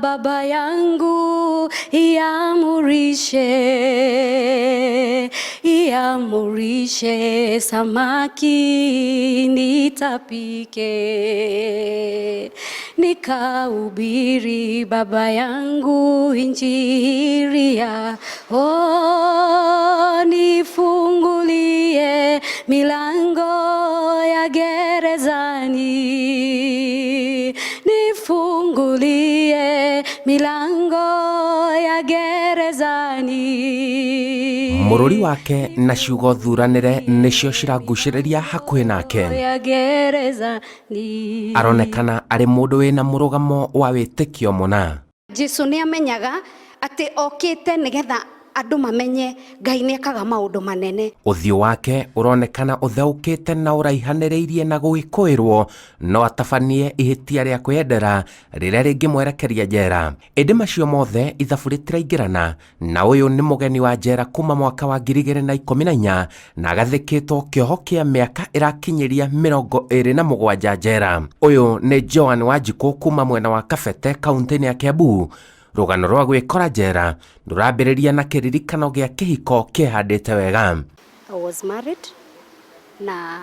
Baba yangu iamurishe, iamurishe samaki nitapike, nikahubiri Baba yangu injili ya oh, nifungulie milango ya gerezani, nifungulie milango ya gerezani. Mũrũri wake na ciugo thuranĩre nĩcio ciragucĩrĩria hakuhĩ nake. Ya gerezani. Aronekana arĩ mũndũ wĩna mũrũgamo wa wĩtĩkio mũna. Jesu nĩ amenyaga atĩ okĩte nĩgetha andũ mamenye Ngai nĩ ekaga maũndũ manene. Ũthiũ wake ũronekana ũtheũkĩte na ũraihanĩrĩirie na gũgĩkũĩrwo no atabanie ihĩtia rĩa kwĩyendera rĩrĩa rĩngĩmwerekeria njera. Ĩndĩ macio mothe ithabu rĩtiraingĩrana na ũyũ nĩ mũgeni wa njera kuma mwaka wa 2014 na agathĩkĩtwo kĩoho kĩa mĩaka ĩrakinyĩria 27 njera. Ũyũ nĩ Joan Wanjikũ kuma mwena wa Kabete kaunti-inĩ ya Kiambu. Rũgano rwa gwĩkora njera rũrambĩrĩria na kĩririkano gĩa kĩhiko kĩhandĩte wega. I was married na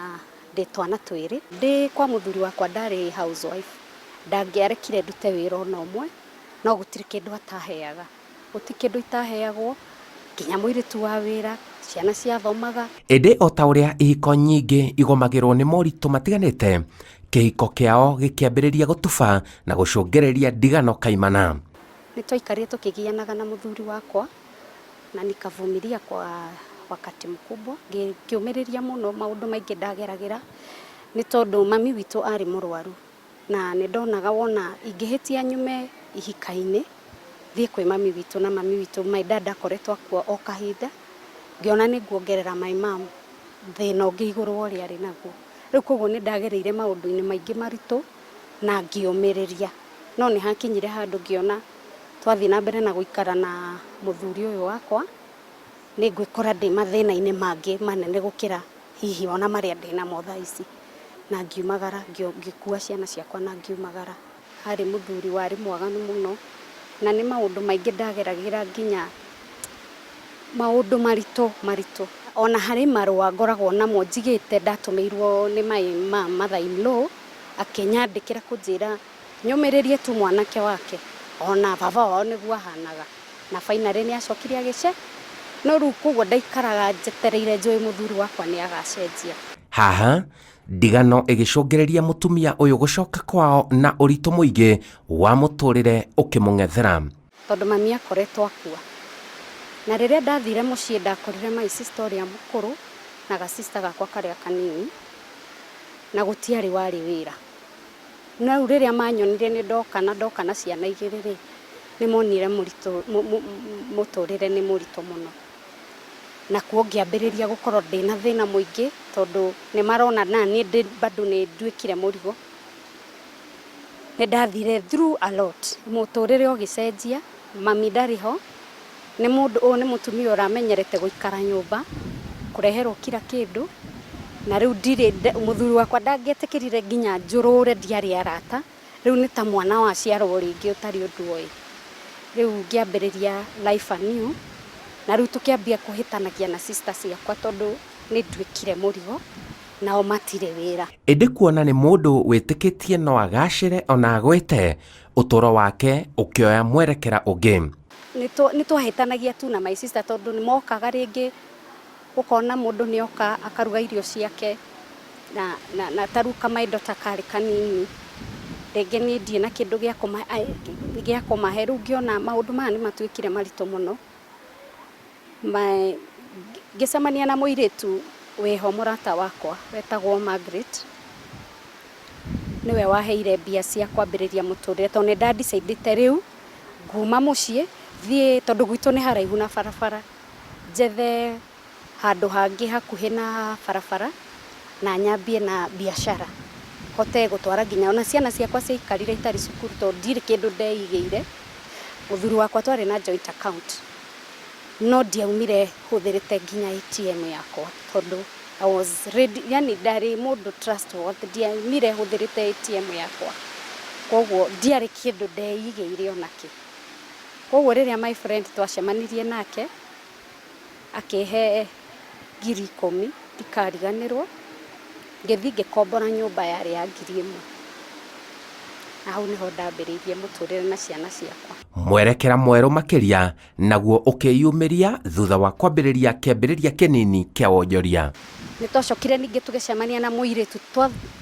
ndĩ twana twĩrĩ. Ndĩ kwa mũthuri wakwa ndarĩ housewife, ndangĩarekire ndute wĩra ona ũmwe, no gũtirĩ kĩndũ ataheaga, gũtirĩ kĩndũ itaheagwo, nginya mũirĩtu wa wĩra, ciana ciathomaga. Ĩndĩ o ta ũrĩa ihiko nyingĩ igomagĩrwo nĩ moritũ matiganĩte, kĩhiko kĩao gĩkĩambĩrĩria gũtuba na gũcũngĩrĩria ndigano kaimana. Nĩ twaikarire tũkĩgianaga na mũthuri wakwa na nikavumilia kwa wakati mkubwa, ngĩũmĩrĩria mũno maũndũ maingĩ ndageragĩra nĩ tondũ mami witũ arĩ mũrwaru na nĩ ndonaga wona ingĩhĩtia nyume ihika-inĩ thiĩ kwĩ mami witũ, na mami witũ my dad akoretwo akua o kahinda, ngĩona nĩ nguongerera my mom thĩna ũngĩ igũrũ wa ũrĩa arĩ naguo. Rĩu koguo nĩ ndagereire maũndũ-inĩ maingĩ maritũ na ngĩũmĩrĩria, no nĩ hakinyire handũ ngĩona twathiĩ na mbere na gũikara na mũthuri ũyũ wakwa nĩ ngwĩkora ndĩ mathĩna-inĩ mangĩ manene gũkĩra hihi ona marĩa ndĩnamo thaa ici, na ngiumagara, ngĩkua ciana ciakwa na ngiumagara. Harĩ mũthuri warĩ mwaganu mũno na nĩ maũndũ maingĩ ndageragĩra, nginya maũndũ maritũ maritũ. Ona harĩ marũa ngoragwo namo njigĩte ndatũmĩirwo nĩ my mother in law, akĩnyandĩkĩra kũnjĩra nyũmĩrĩrie tu mwanake wake, ona baba wao nĩguo ahanaga, na finally nĩ acokire agĩce no rĩu koguo ndaikaraga njetereire njũĩ mũthuri wakwa nĩ agacenjia. Haha ndigano ĩgĩcũngĩrĩria mũtumia ũyũ gũcoka kwao na ũritũ mũingĩ wa mũtũrĩre ũkĩmũng'ethera. Tondũ mami akoretwo akua, na rĩrĩa ndathire mũciĩ ndakorire my sister ũrĩa mũkũrũ na ga sister gakwa karĩa kanini, na gũtiarĩ warĩ wĩra. No rĩu rĩrĩa manyonire nĩ ndoka na ndoka na ciana igĩrĩ rĩ, nĩ monire mũritũ mũtũrĩre nĩ mũritũ mũno, na kuo ngĩambĩrĩria gũkorwo ndĩna thĩna mũingĩ tondũ nĩ marona na niĩ ndĩ bado nĩ nduĩkire mũrigo. Nĩ ndathire through a lot, mũtũrĩre ũgĩcenjia, mami ndarĩ ho, nĩ mũndũ ũyũ nĩ mũtumia ũramenyerete gũikara nyũmba, kũreherwo kila kĩndũ, na rĩu ndirĩ mũthuri wakwa ndangĩetĩkĩrire nginya njũrũre, ndiarĩ arata, rĩu nĩ ta mwana waciarwo rĩngĩ ũtarĩ ũndũ oĩ. Rĩu ngĩambĩrĩria life anew, na rĩu tũkĩambia kũhĩtanagia na sister ciakwa tondũ nĩ nduĩkire mũrigo, nao matirĩ wĩra. Ĩndĩ kuona nĩ mũndũ wĩtĩkĩtie no agacĩre ona agwĩte, ũtũro wake ũkĩoya mwerekera ũngĩ. Nĩ twahĩtanagia tu na my sister tondũ nĩ mokaga rĩngĩ ũkona mũndũ nĩ oka akaruga irio ciake na ta rĩu ka my daughter karĩ kanini, rĩngĩ niĩ ndirĩ na kĩndũ gĩa kũmahe, rĩu ngĩona maũndũ maya nĩ matuĩkire maritũ mũno. Ngĩcemania na mũirĩtu wĩho mũrata wakwa wetagwo Margaret, nĩwe waheire mbia cia kwambĩrĩria mũtũrĩre tondũ nĩ nda decide rĩu nguma mũciĩ thiĩ, tondũ gwitũ nĩ haraihu na barabara, njethe handũ hangĩ hakuhĩ na barabara na nyambie na biacara, hote gũtwara nginya ona ciana ciakwa ciaikarire itarĩ cukuru tondũ ndirĩ kĩndũ ndeigĩire. Mũthuri wakwa twarĩ na joint account, no ndiaumire hũthĩrĩte nginya ATM yakwa tondũ I was ready, yani ndarĩ mũndũ trustworthy, ndiaumire hũthĩrĩte ATM yakwa. Koguo ndiarĩ kĩndũ ndeigĩire onakĩ. Koguo rĩrĩa my friend twacemanirie nake, akĩhe 10,000, ndikariganĩrwo, ngĩthiĩ ngĩkombora nyũmba yarĩ ya 1,000. Na hau nĩho ndambĩrĩirie mũtũrĩre na ciana ciakwa. Mwerekera mwerũ makĩria naguo ũkĩyumĩria thutha wa kwambĩrĩria kĩambĩrĩria kĩnini kĩa wonjoria. Nĩ twacokire ningĩ tũgĩcemania na mũirĩtu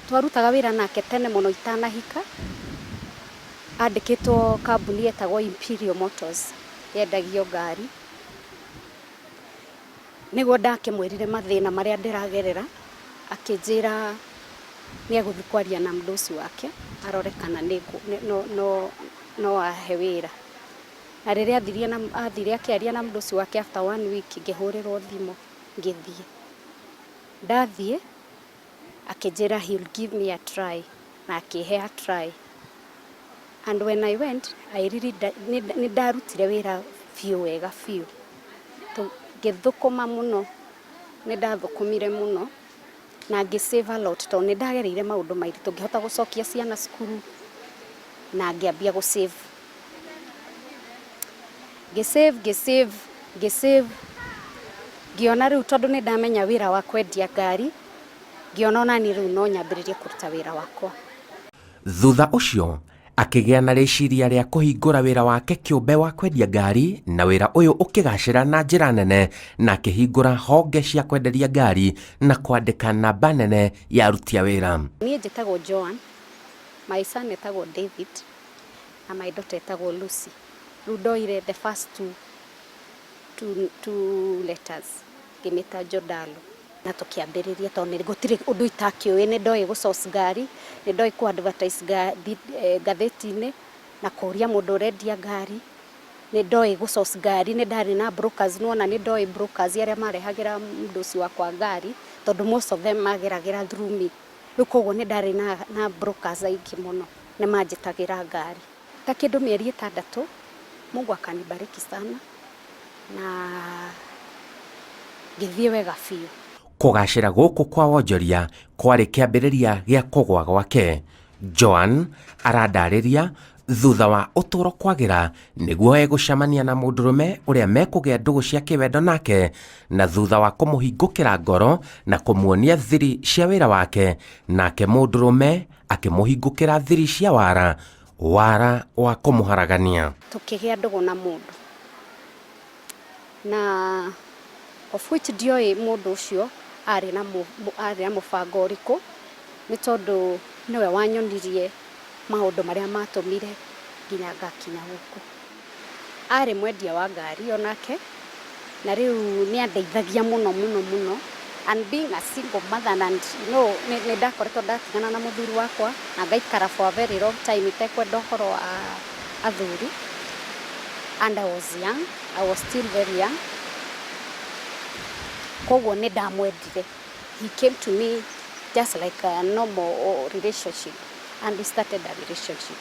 twarutaga wĩra nake tene mũno itanahika, andĩkĩtwo kambuni yetagwo Imperial Motors, yendagio ngari. Nĩguo ndakĩmwĩrire mathĩna marĩa ndĩragerera, akĩnjĩra nĩ egũthiĩ kwaria na mũndũ wake arore kana no ahe wĩra. Na rĩrĩa athirie na athire akĩaria na mũndũ ũcio wake, after one week ngĩhũrĩrwo thimũ, ngĩthiĩ. Ndathiĩ akĩnjĩra he'll give me a try, na akĩhe a try. And when I went, I really nĩ ndarutire wĩra biũ wega biũ. Ngĩthũkũma mũno, nĩ ndathũkũmire mũno na ngĩ save a lot, tondũ nĩ ndagereire maũndũ maritũ, ngĩhota gũcokia ciana cukuru na ngĩambia gũ save. Ngĩ save, ngĩ save, ngĩ save, ngĩona rĩu tondũ nĩ ndamenya wĩra wa kwendia ngari, ngĩona ona niĩ rĩu no nyambĩrĩrie kũruta wĩra wakwa. Thutha ũcio akĩgĩa na rĩciria rĩa kũhingũra wĩra wake kĩũmbe wa kwendia ngari, na wĩra ũyũ ũkĩgacĩra na njĩra nene, na akĩhingũra honge cia kwenderia ngari na kwandĩka namba nene ya aruti a wĩra. Niĩ njĩtagwo Joan, my son etagwo David na my daughter etagwo Lucy. Rĩu ndoire the first two letters ngĩmĩta Jodalo. Na tũkĩambĩrĩria, tondũ nĩ gũtirĩ ũndũ itakĩũĩ, nĩ ndoĩ gũ source ngari, nĩ ndoĩ kũ advertise ngathĩti-inĩ na kũria mũndũ ũrendia ngari, nĩ ndoĩ gũ source ngari, nĩ ndarĩ na brokers, nĩwona nĩ ndoĩ brokers arĩa marehagĩra mũndũ ũcio wakwa ngari, tondũ most of them mageragĩra through me. Rĩu koguo nĩ ndarĩ na brokers aingĩ mũno, nĩ manjĩtagĩra ngari. Ta kĩndũ mĩeri 6, Mungu akanibariki sana na ngĩthiĩ wega biũ. Kũgacĩra gũkũ kwa wonjoria kwarĩ kĩambĩrĩria gĩa kũgwa gwake. Joan arandarĩria thutha wa ũtũũro kwagĩra nĩguo egũcemania na mũndũrũme ũrĩa mekũgĩa ndũgũ cia kĩwendo nake, na thutha wa kũmũhingũkĩra ngoro na kũmuonia thiri cia wĩra wake, nake mũndũrũme akĩmũhingũkĩra thiri cia wara wara wa kũmũharagania. Tũkĩgĩa ndũgũ na mũndũ, na of which ndioĩ mũndũ ũcio arĩ na mũbango ũrĩkũ, nĩ tondũ nĩwe wanyonirie maũndũ marĩa matũmire nginya ngakinya gũkũ. Arĩ mwendia wa ngari onake, na rĩu nĩ andeithagia mũno mũno mũno. And being a single mother and nĩ ndakoretwo ndatigana na mũthuri wakwa na ngaikara for a very long time itekwenda ũhoro wa athuri, and I was young, I was still very young. Koguo nĩ ndamwendire. He came to me just like a normal relationship, and we started a relationship.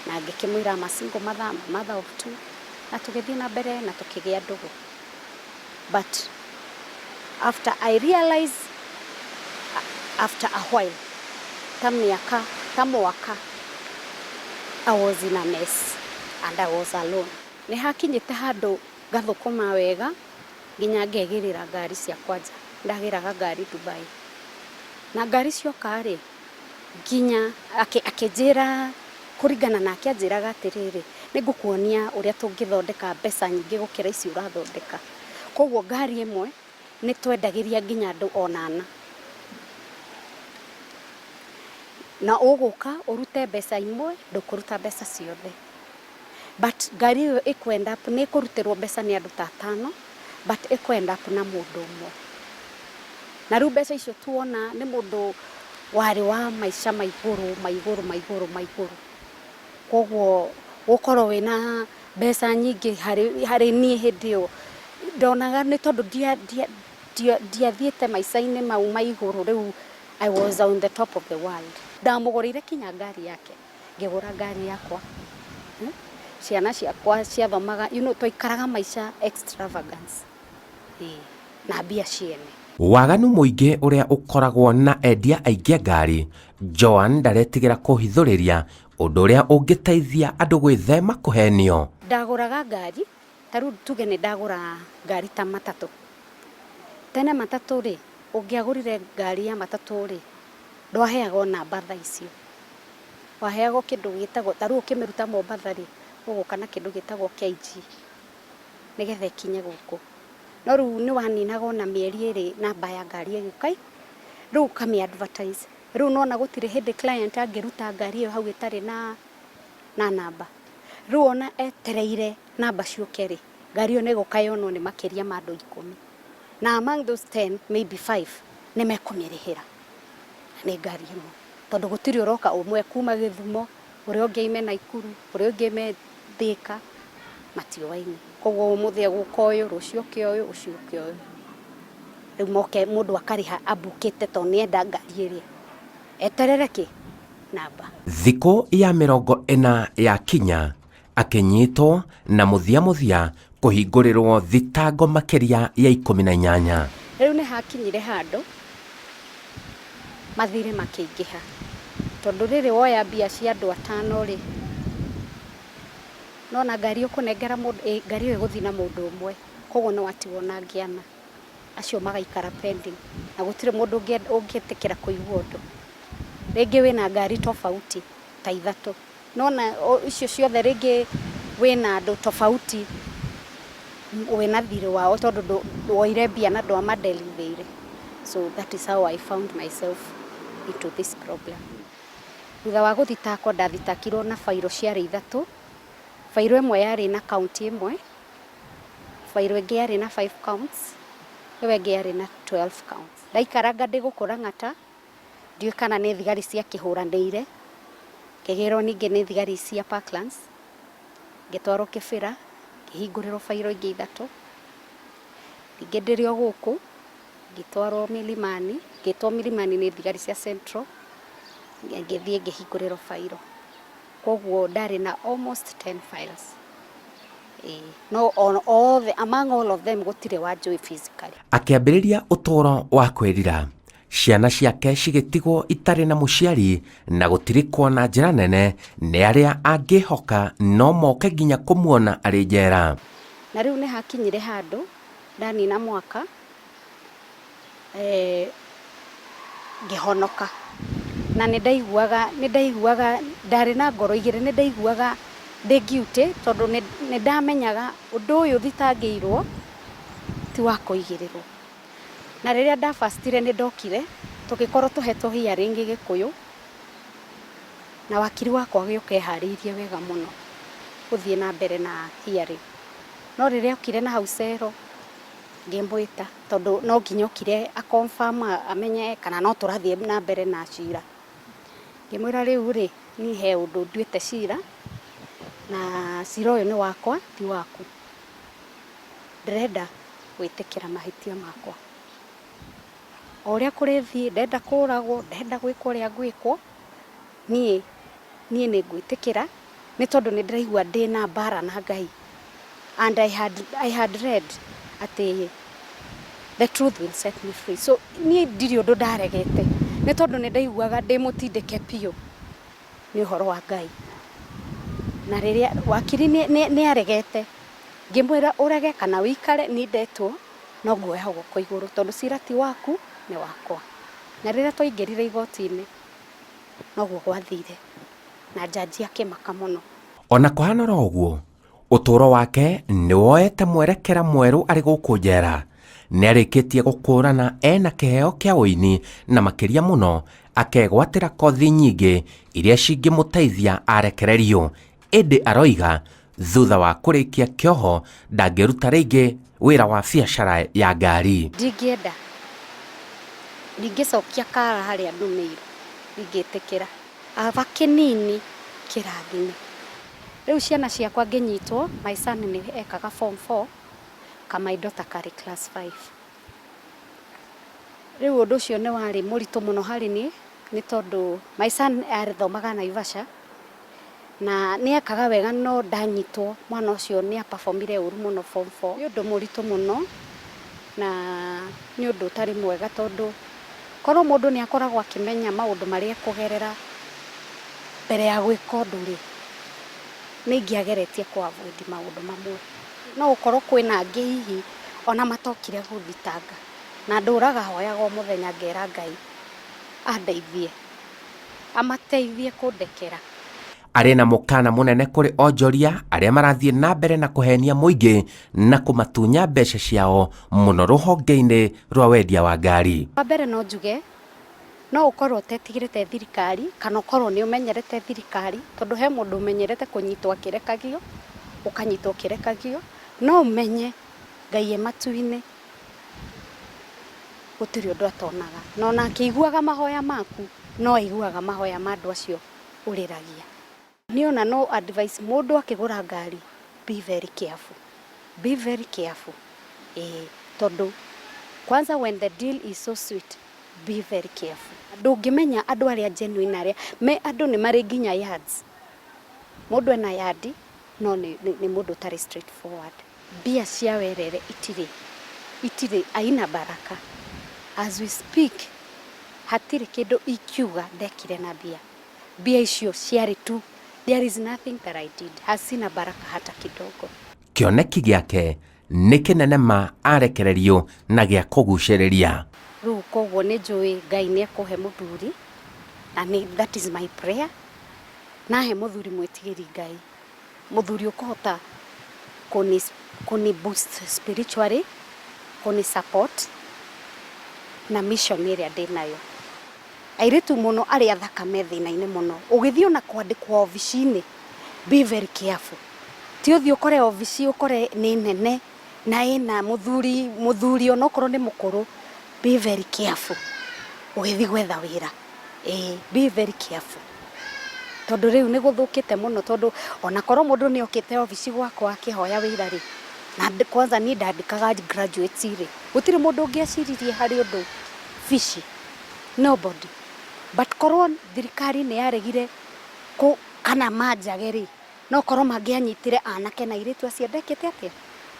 Na ngĩkĩmwĩra I'm a single mother, I'm a mother of two, na tũgĩthiĩ na mbere na tũkĩgĩa ndũgũ. But after I realized, after a while, ta mĩaka ta mwaka, I was in a mess and I was alone. Nĩ hakinyĩte handũ ngathũkũma wega nginya ngegĩrĩra ngari ciakwa nja. Ndagĩraga ngari Dubai, na ngari cioka rĩ, nginya akĩnjĩra, kũringana nake anjĩraga atĩrĩrĩ, nĩ ngũkuonia ũrĩa tũngĩthondeka mbeca nyingĩ gũkĩra ici ũrathondeka. Koguo ngari ĩmwe nĩ twendagĩria nginya andũ onana, na ũgũka ũrute mbeca imwe, ndũkũruta mbeca ciothe, but ngari ĩyo ĩkũ end up nĩ ĩkũrutĩrwo mbeca nĩ andũ ta atano, but ĩkũ end up na mũndũ ũmwe. Na rĩu mbeca icio tuona nĩ mũndũ warĩ wa maica ma igũrũ ma igũrũ ma igũrũ ma igũrũ. Koguo gũkorwo wĩna mbeca nyingĩ harĩ niĩ hĩndĩ ĩyo ndonaga nĩ tondũ ndiathiĩte maica-inĩ mau ma igũrũ. Rĩu I was on the top of the world. Ndamũgũrĩire kinya ngari yake, ngĩgũra ngari yakwa. Ciana ciakwa ciathomaga, twaikaraga maica extravagance. Na mbia ciene. Waganu mũingĩ ũrĩa ũkoragwo na endia aingĩ a ngari, Joan ndaretigĩra kũhithũrĩria. Ũndũ ũrĩa ũngĩteithia andũ gwĩthema kũhenio. Ndagũraga ngari, ta rĩu tuge nĩ ndagũra ngari ta matatũ. Tene matatũ rĩ, ũngĩagũrire ngari ya matatũ rĩ, ndwaheagwo namba thaa icio. Waheagwo kĩndũ gĩtagwo, ta rĩu ũkĩmĩruta Mombatha rĩ, ũgũka na kĩndũ gĩtagwo KG nĩgetha ĩkinye gũkũ. No rĩu nĩ waninaga ona mĩeri 2 namba ya ngari ĩgĩũka, rĩu ũkamĩ advertise. Rĩu nona gũtirĩ hĩndĩ client angĩruta ngari ĩyo hau ĩtarĩ na namba. Rĩu ona etereire namba ciũke rĩ, ngari ĩyo nĩ ĩgũka yonwo nĩ makĩria ma andũ 10. Na among those 10, maybe 5 nĩ mekũmĩrĩhĩra. Nĩ ngari ĩmwe. Tondũ gũtirĩ ũroka ũmwe kuma Gĩthumo, ũrĩa ũngĩ aime Naikuru, ũrĩa ũngĩ aime Thĩka, matiũaine. Koguo ũmũthĩ egũka ũyũ, rũciũ oke ũyũ, ũcio oke ũyũ. Rĩu moke mũndũ akarĩha ambukĩte tondũ nĩenda ngari ĩrĩa. Eterere kĩ? Namba. Thikũ ya 40 ya kinya akĩnyitwo na mũthia mũthia kũhingũrĩrwo thitango makĩria ya 18. Rĩu nĩ hakinyire handũ mathirĩ makĩingĩha. Tondũ rĩrĩ woya mbia cia andũ 5 rĩ, nona ngari ũkũnengera mũndũ, ngari ĩyo ĩgũthiĩ na mũndũ ũmwe, koguo nĩ watigwo na angĩ 4. Acio magaikara pending na gũtirĩ mũndũ ũngĩtĩkĩra kũigua ũndũ. Rĩngĩ wĩna ngari tofauti ta 3. Nona icio ciothe rĩngĩ wĩna andũ tofauti wĩna thirĩ wao tondũ woire mbia na ndwamadelivĩire. So that is how I found myself into this problem. Thutha wa gũthitakwo ndathitakirwo na bairo ciarĩ 3. Bairo ĩmwe yarĩ na kaunti ĩmwe, bairo ĩngĩ yarĩ na 5 counts, ĩyo ĩngĩ yarĩ na 12 counts. Ndaikaranga ndĩ gũkũ Lang'ata, ndiũĩ kana nĩ thigari ciakĩhũranĩire, ngĩgĩrwo ningĩ nĩ thigari cia Parklands, ngĩtwarwo Kĩbĩra, ngĩhingũrĩrwo bairo ingĩ 3. Ningĩ ndĩrĩ o gũkũ, ngĩtwarwo Milimani, ngĩtwo Milimani nĩ thigari cia Central, ngĩthiĩ ngĩhingũrĩrwo bairo. Koguo ndarĩ na almost 10 files. No all the, among all of them gũtirĩ wanjũĩ physically. Akĩambĩrĩria ũtũũro wa kwĩrira. Ciana ciake cigĩtigwo itarĩ na mũciari na gũtirikwo na njĩra nene nĩ arĩa angĩhoka no moke nginya kũmuona arĩ njera. Na rĩu nĩ hakinyire handũ ndanina mwaka, ngĩhonoka. Na nĩ ndaiguaga ndarĩ na ngoro igĩrĩ, nĩ ndaiguaga ndĩ guilty tondũ nĩ ndamenyaga ũndũ ũyũ thitangĩirwo ti wa kũigĩrĩrwo. Na rĩrĩa ndabastire nĩ ndokire, tũgĩkorwo tũhetwo hearing Gĩkũyũ, na wakiri wakwa agĩũka eharĩirie wega mũno gũthiĩ na mbere na hearing. No rĩrĩa okire na hau cero, ngĩmwĩta tondũ no nginya okire a confirm amenye kana no tũrathiĩ na mbere na cira. Ngĩmwĩra rĩu rĩ, niĩ he ũndũ nduĩte cira, na cira ũyũ nĩ wakwa ti waku. Ndĩrenda gwĩtĩkĩra mahĩtia makwa. O ũrĩa kũrĩthiĩ, ndenda kũragwo, ndenda gwĩkwo ũrĩa ngwĩkwo, niĩ nĩ ngwĩtĩkĩra, nĩ tondũ nĩ ndĩraigua ndĩna mbara na Ngai. And I had read atĩ the truth will set me free. So niĩ ndirĩ ũndũ ndaregete, nĩ tondũ nĩ ndaiguaga ndĩ mũtindĩke biũ nĩ ũhoro wa Ngai. Na rĩrĩa wakiri nĩ aregete, ngĩmwĩra ũrege kana ũikare, niĩ ndetwo no nguoya guoko igũrũ tondũ cira ti waku, nĩ wakwa. Na rĩrĩa twaingĩrire igoti-inĩ, noguo gwathire, na jaji akĩmaka mũno. Ona kũhana oro ũguo, ũtũũro wake nĩ woete mwerekera mwerũ arĩ gũkũ njera. Nĩ arĩkĩtie gũkũrana ena kĩheo kĩa ũini na makĩria mũno akegwatĩra kothi nyingĩ iria cingĩmũteithia arekererio. Ĩndĩ aroiga thutha wa kũrĩkia kĩoho ndangĩruta rĩngĩ wĩra wa biacara ya ngari. Ndingĩenda, ndingĩcokia kara harĩa ndũmĩirwo, ndingĩtĩkĩra. Aba kĩnini kĩrathime. Rĩu ciana ciakwa ngĩnyitwo, my son nĩ ekaga form 4, ka my daughter karĩ class 5. Rĩu ũndũ ũcio nĩ warĩ mũritũ mũno harĩ niĩ, nĩ tondũ my son athomaga Naivasha, na nĩ ekaga wega no ndanyitwo, mwana ũcio nĩ aperformire ũru mũno form 4. Nĩ ũndũ mũritũ mũno na nĩ ũndũ ũtarĩ mwega tondũ korwo mũndũ nĩ akoragwo akĩmenya maũndũ marĩa ekũgerera Mbere ya gwĩka ũndũ rĩ, nĩ ingĩageretie kũ avoid maũndũ mamwe. No gũkorwo kwĩna angĩ hihi ona matokire gũthitanga, na ndũraga hoyaga o mũthenya ngera Ngai andeithie, amateithie kũndekera. Arĩ na mũkana mũnene kũrĩ onjoria arĩa marathiĩ na mbere na kũhenia mũingĩ na kũmatunya mbeca ciao mũno rũhonge-inĩ rwa wendia wa ngari. Wa mbere no njuge no ũkorwo ũtetigĩrĩte thirikari kana ũkorwo nĩ ũmenyerete thirikari, tondũ he mũndũ ũmenyerete kũnyitwo akĩrekagio, ũkanyitwo ũkĩrekagio, no ũmenye Ngai e matu-inĩ gũtirĩ ũndũ atonaga, na ona akĩiguaga mahoya maku no aiguaga mahoya ma andũ acio ũrĩragia. Niĩ ona no advice mũndũ akĩgũra ngari, be very careful, be very careful, ĩĩ, tondũ kwanza when the deal is so sweet, be very careful. Ndũngĩmenya andũ arĩa genuine arĩa me andũ nĩ marĩ nginya yards, mũndũ ena yard no nĩ mũndũ ũtarĩ straight forward. Mbia cia werere itirĩ, itirĩ aina baraka. As we speak hatirĩ kĩndũ ingiuga ndekire na mbia. Mbia icio ciarĩ tu, there is nothing that I did, hazina baraka hata kidogo. Kĩoneki gĩake nĩ kĩnene ma arekererio na gĩa kũgucĩrĩria. Rĩu koguo nĩ njũĩ Ngai nĩ ekũhe mũthuri, na nĩ, that is my prayer, na ahe mũthuri mwĩtigĩri Ngai, mũthuri ũkũhota kũni boost spiritually, kũni support na mission ĩrĩa ndĩnayo. Airĩtu mũno arĩa athaka me thĩna-inĩ mũno, ũgĩthiĩ ona kwandĩkwo obici-inĩ, be very careful. Ti ũthiĩ ũkore obici ũkore nĩ nene na ĩna mũthuri, mũthuri onokorwo nĩ mũkũrũ, be very careful ũgĩthiĩ gwetha wĩra. Ĩĩ, be very careful. Tondũ rĩu nĩ gũthũkĩte mũno, tondũ onakorwo mũndũ nĩ okĩte obici gwakwa akĩhoya wĩra rĩ, na kwanza niĩ ndandĩkaga graduates rĩ, gũtirĩ mũndũ ũngĩeciririe harĩ ũndũ fishy, nobody. But korwo thirikari nĩ yaregire kana manjage rĩ, no korwo mangĩanyitire anake na airĩtu acio ndekĩte atĩa?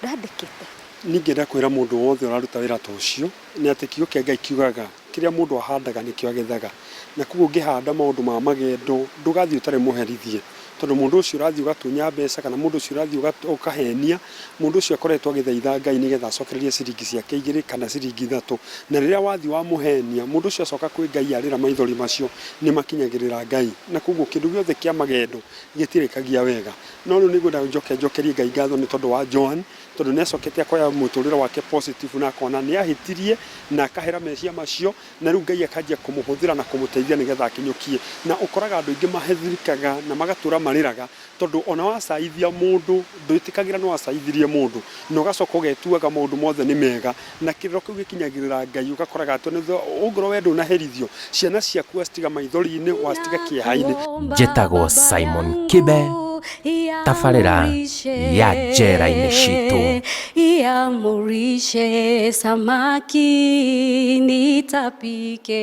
Ndandĩkĩte. Niĩ ingĩenda kwĩra mũndũ wothe ũraruta wĩra ta ũcio nĩ atĩ kiugo kĩa Ngai kiugaga kĩrĩa mũndũ ahandaga nĩkĩo agethaga. Na koguo ũngĩhanda maũndũ ma magendo ndũgathiĩ ũtarĩ mũherithie, tondũ mũndũ ũcio ũrathiĩ ũgatunya mbeca kana mũndũ ũcio ũrathiĩ ũkahenia, mũndũ ũcio akoretwo agĩthaitha Ngai nĩgetha acokererie ciringi ciake 2 kana ciringi 3. Na rĩrĩa wathiĩ wamũhenia, mũndũ ũcio acoka kwĩ Ngai arĩra maithori macio nĩ makinyagĩrĩra Ngai. Na koguo kĩndũ gĩothe kĩa magendo gĩtirĩkagia wega. No rĩu nĩngwenda njoke njokerie Ngai ngatho nĩ tondũ wa Joan, tondũ nĩ acokete akoya mũtũrĩre wake positive na akona nĩ ahĩtirie na akahera meciria macio, na rĩu Ngai akanjia kũmũhũthĩra na kũmũteithia nĩgetha akinyũkie. Na ũkoraga andũ aingĩ mahethirikaga na magatũra marĩraga, tondũ ona wacaithia mũndũ ndwĩtĩkagĩra nĩ wacaithirie mũndũ, na ũgacoka ũgetuaga maũndũ mothe nĩ mega, na kĩrĩro kĩu gĩkinyagĩrĩra Ngai ũgakoraga atĩ ũngorwo we ndũnaherithio, ciana ciaku wacitiga maithori-inĩ, wacitiga kĩeha-inĩ. Njĩtagwo Simon Kibe, tabarĩra ya njera-inĩ citũ. Iamurishe samaki nitapike.